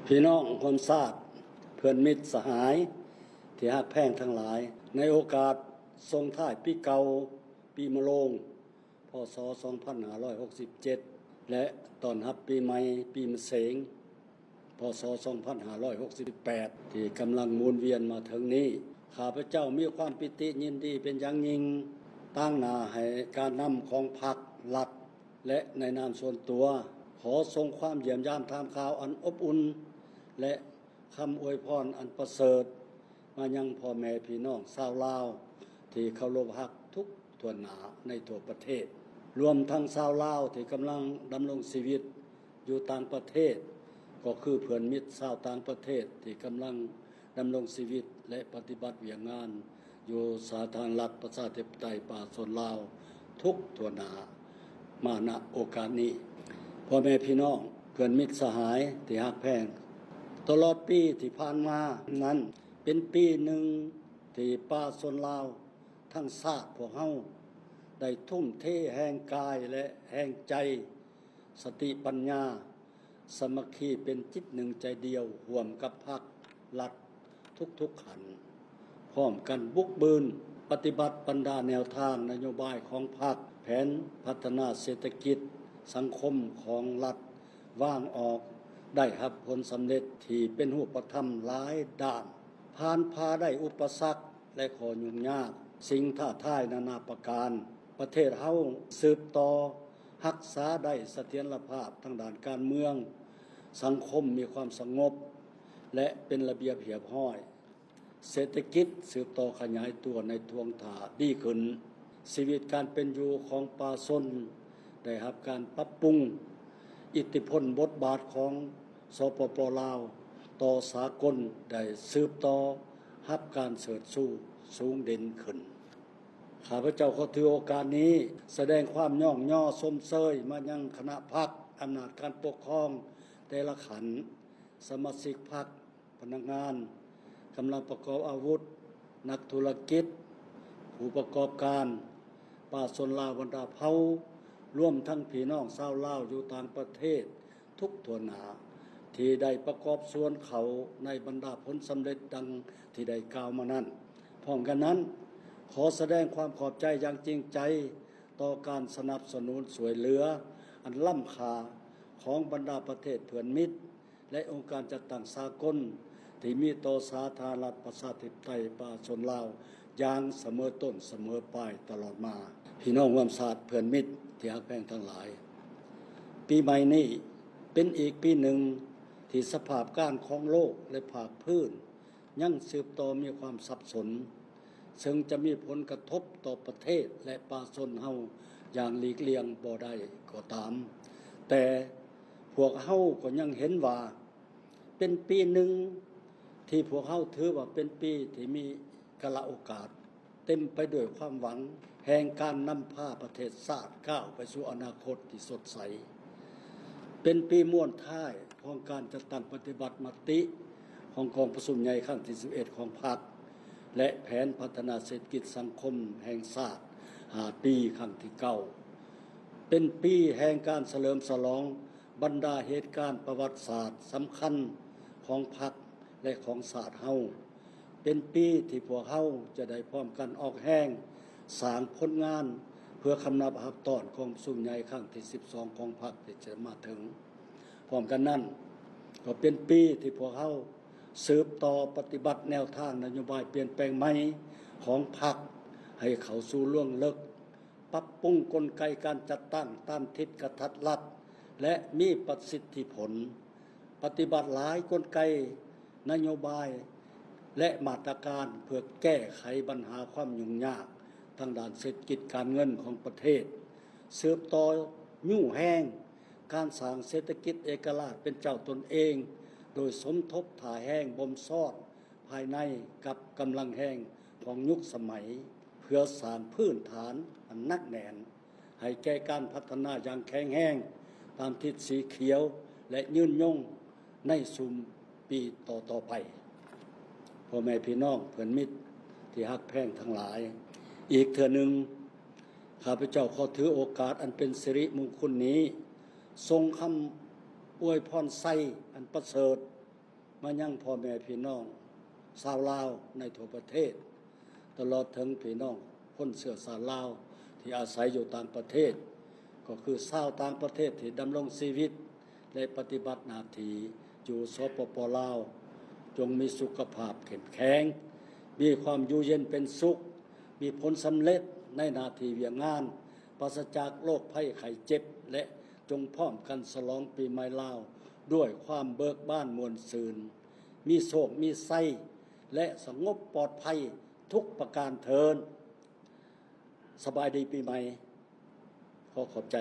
ພີ່ນ້ອງຮ່ວມຊາດ, ເພື່ອນມິດສະຫາຍທີ່ຮັກແພງທັງຫຼາຍ, ໃນໂອກາດສົ່ງທ້າຍປີເກົ່າ, ປີມະໂລງ ພ.ສ. ສອງພັນຫ້າຮ້ອຍຫົກສິບເຈັດ ແລະ ຕ້ອນຮັບປີໃໝ່, ປີມະເສັງ ພ.ສ. ສອງພັນຫ້າຮ້ອຍຫົກສິບແປດ ທີ່ກຳລັງໝູນວຽນມາເຖິງນີ້, ຂ້າພະເຈົ້າມີຄວາມປີຕິຍິນດີເປັນຢ່າງຍິ່ງ, ຕາງໜ້າໃຫ້ການນຳຂອງພັກ, ລັດ ແລະ ໃນນາມສ່ວນຕົວ, ຂໍສົ່ງຄວາມຢ້ຽມຢາມຖາມຂ່າວອັນອົບອຸ່ນ ແລະ ຄຳອວຍພອນອັນປະເສີດ ມາຍັງພໍ່ແມ່ພີ່ນ້ອງຊາວລາວທີ່ເຄົາລົບຮັກທຸກທົ່ວໜ້າໃນທົ່ວປະເທດ, ລວມທັງຊາວລາວທີ່ກຳລັງດຳລົງຊີວິດຢູ່ຕ່າງປະເທດ, ກໍຄືເພື່ອນມິດຊາວຕ່າງປະເທດທີ່ກຳລັງດຳລົງຊີວິດ ແລະ ປະຕິບັດວຽກງານຢູ່ສາທາລະນະລັດ ປະຊາທິປະໄຕ ປະຊາຊົນລາວ ທຸກທົ່ວໜ້າ ມາ ນະ ໂອກາດນີ້. ພໍ່ແມ່ພີ່ນ້ອງ, ເພື່ອນມິດສະຫາຍທີ່ຮັກແພງ, ຕະຫຼອດປີທີ່ຜ່ານມານັ້ນ ເປັນປີໜຶ່ງທີ່ປະຊາຊົນລາວທັງຊາດພວກເຮົາໄດ້ທຸ່ມເທແຮງກາຍ ແລະ ແຮງໃຈ, ສະຕິປັນຍາ, ສາມັກຄີເປັນຈິດໜຶ່ງໃຈດຽວຮ່ວມກັບພັກ, ລັດ ທຸກໆຂັ້ນ, ພ້ອມກັນບຸກບືນປະຕິບັດບັນດາແນວທາງນະໂຍບາຍຂອງພັກ, ແຜນພັດທະນາເສດຖະກິດສັງຄົມຂອງລັດວາງອອກ ໄດ້ຮັບຜົນສຳເລັດທີ່ເປັນຮູບປະທຳຫຼາຍດ້ານ, ຜ່ານຜ່າໄດ້ອຸປະສັກ ແລະ ຂໍ້ຫຍຸ້ງຍາກ, ສິ່ງທ້າທາຍນານາປະການ, ປະເທດເຮົາສືບຕໍ່ຮັກສາໄດ້ສະຖຽນລະພາບທາງດ້ານການເມືອງ, ສັງຄົມມີຄວາມສະຫງົບ ແລະ ເປັນລະບຽບຮຽບຮ້ອຍ, ເສດຖະກິດສືບຕໍ່ຂະຫຍາຍຕົວໃນທ່ວງທ່າດີຂຶ້ນ, ຊີວິດການເປັນຢູ່ຂອງປະຊາຊົນໄດ້ຮັບການປັບປຸງ, ອິດທິພົນບົດບາດຂອງ ສປປ ລາວ ຕໍ່ສາກົນໄດ້ສືບຕໍ່ຮັບການເຊີດຊູສູງເດັ່ນຂຶ້ນ. ຂ້າພະເຈົ້າຂໍຖືໂອກາດນີ້ສະແດງຄວາມຍ້ອງຍໍຊົມເຊີຍມາຍັງຄະນະພັກ, ອຳນາດການປົກຄອງແຕ່ລະຂັ້ນ, ສະມາຊິກພັກ, ພະນັກງານ, ກຳລັງປະກອບອາວຸດ, ນັກທຸລະກິດ, ຜູ້ປະກອບການ, ປະຊາຊົນລາວບັນດາເຜົ່າ, ລວມທັງພີ່ນ້ອງຊາວລາວຢູ່ຕ່າງປະເທດ ທຸກທົ່ວໜ້າ ທີ່ໄດ້ປະກອບສ່ວນເຂົ້າໃນບັນດາຜົນສຳເລັດດັ່ງທີ່ໄດ້ກ່າວມານັ້ນ. ພ້ອມກັນນັ້ນ, ຂໍສະແດງຄວາມຂອບໃຈຢ່າງຈິງໃຈຕໍ່ການສະໜັບສະໜູນຊ່ວຍເຫຼືອອັນລ້ຳຄ່າຂອງບັນດາປະເທດເພື່ອນມິດ ແລະ ອົງການຈັດຕັ້ງສາກົນທີ່ມີຕໍ່ສາທາລະນະລັດ ປະຊາທິປະໄຕ ປະຊາຊົນລາວຢ່າງສະເໝີຕົ້ນສະເໝີປາຍຕະຫຼອດມາ. ພີ່ນ້ອງຮ່ວມຊາດເພື່ອນມິດທີ່ຮັກແພງທັງຫຼາຍ, ປີໃໝ່ນີ້ເປັນອີກປີໜຶ່ງທີ່ສະພາບການຂອງໂລກ ແລະ ພາກພື້ນຍັງສືບຕໍ່ມີຄວາມສັບສົນ, ເຊິ່ງຈະມີຜົນກະທົບຕໍ່ປະເທດ ແລະ ປະຊາຊົນເຮົາຢ່າງຫຼີກລ່ຽງບໍ່ໄດ້ກໍຕາມ, ແຕ່ພວກເຮົາກໍຍັງເຫັນວ່າ ເປັນປີໜຶ່ງທີ່ພວກເຮົາຖືວ່າເປັນປີທີ່ມີກາລະໂອກາດ ເຕັມໄປດ້ວຍຄວາມຫວັງແຫ່ງການນຳພາປະເທດຊາດກ້າວໄປສູ່ອະນາຄົດທີ່ສົດໃສ. ເປັນປີມ້ວນທ້າຍຂອງການຈັດຕັ້ງປະຕິບັດມະຕິຂອງກອງປະຊຸມໃຫຍ່ຄັ້ງທີສິບເອັດຂອງພັກ ແລະ ແຜນພັດທະນາເສດຖະກິດສັງຄົມແຫ່ງຊາດຫ້າປີຄັ້ງທີເກົ້າ. ເປັນປີແຫ່ງການສະເຫຼີມສະຫຼອງ ບັນດາເຫດການປະຫວັດສາດສຳຄັນຂອງພັກ ແລະ ຂອງຊາດເຮົາ, ເປັນປີທີ່ພວກເຮົາຈະໄດ້ພ້ອມກັນອອກແຮງສ້າງຜົນງານ ເພື່ອຄຳນັບຮັບຕ້ອນກອງປະຊຸມໃຫຍ່ຄັ້ງທີສິບສອງຂອງພັກທີ່ຈະມາເຖິງ. ພ້ອມກັນນັ້ນ, ກໍເປັນປີທີ່ພວກເຮົາສືບຕໍ່ປະຕິບັດແນວທາງນະໂຍບາຍປ່ຽນແປງໃໝ່ຂອງພັກ ໃຫ້ເຂົ້າສູ່ລວງເລິກ, ປັບປຸງກົນໄກການຈັດຕັ້ງຕາມທິດກະທັດລັດ ແລະ ມີປະສິດທິຜົນ, ປະຕິບັດຫຼາຍກົນໄກ, ນະໂຍບາຍ ແລະ ມາດຕະການເພື່ອແກ້ໄຂບັນຫາຄວາມຫຍຸ້ງຍາກທາງດ້ານເສດຖະກິດການເງິນຂອງປະເທດ, ສືບຕໍ່ຍູ້ແຮງການສ້າງເສດຖະກິດເອກະລາດເປັນເຈົ້າຕົນເອງ ໂດຍສົມທົບທ່າແຮງບົ່ມຊ້ອນ ພາຍໃນກັບກຳລັງແຮງຂອງຍຸກສະໄໝ ເພື່ອສ້າງພື້ນຖານອັນໜັກແໜ້ນໃຫ້ແກ່ການພັດທະນາຢ່າງແຂງແຮງຕາມທິດສີຂຽວ ແລະ ຍືນຍົງໃນຊຸມປີຕໍ່ໆໄປ. ພໍ່ແມ່ພີ່ນ້ອງເພື່ອນມິດທີ່ຮັກແພງທັງຫຼາຍ, ອີກເທື່ອໜຶ່ງ ຂ້າພະເຈົ້າຂໍຖືໂອກາດອັນເປັນສິລິມຸງຄຸນນີ້ ສົ່ງຄຳອວຍພອນໄຊອັນປະເສີດ ມາຍັງພໍ່ແມ່ພີ່ນ້ອງຊາວລາວໃນທົ່ວປະເທດ, ຕະຫຼອດເຖິງພີ່ນ້ອງຄົນເຊື້ອຊາດລາວທີ່ອາໄສຢູ່ຕ່າງປະເທດ, ກໍຄືຊາວຕ່າງປະເທດທີ່ດຳລົງຊີວິດ ແລະ ປະຕິບັດໜ້າທີ່ຢູ່ ສປປ ລາວ, ຈົ່ງມີສຸຂະພາບເຂັ້ມແຂງ, ມີຄວາມຢູ່ເຢັນເປັນສຸກ, ມີຜົນສຳເລັດໃນໜ້າທີ່ວຽກງານ, ປາສະຈາກໂລກໄພໄຂ້ເຈັບ ແລະ ຈົ່ງພ້ອມກັນສະຫຼອງປີໃໝ່ລາວດ້ວຍຄວາມເບີກບານມ່ວນຊື່ນ, ມີໂຊກມີໄຊ ແລະ ສະຫງົບປອດໄພທຸກປະການເທີ້ນ. ສະບາຍດີປີໃໝ່. ຂໍຂອບໃຈ.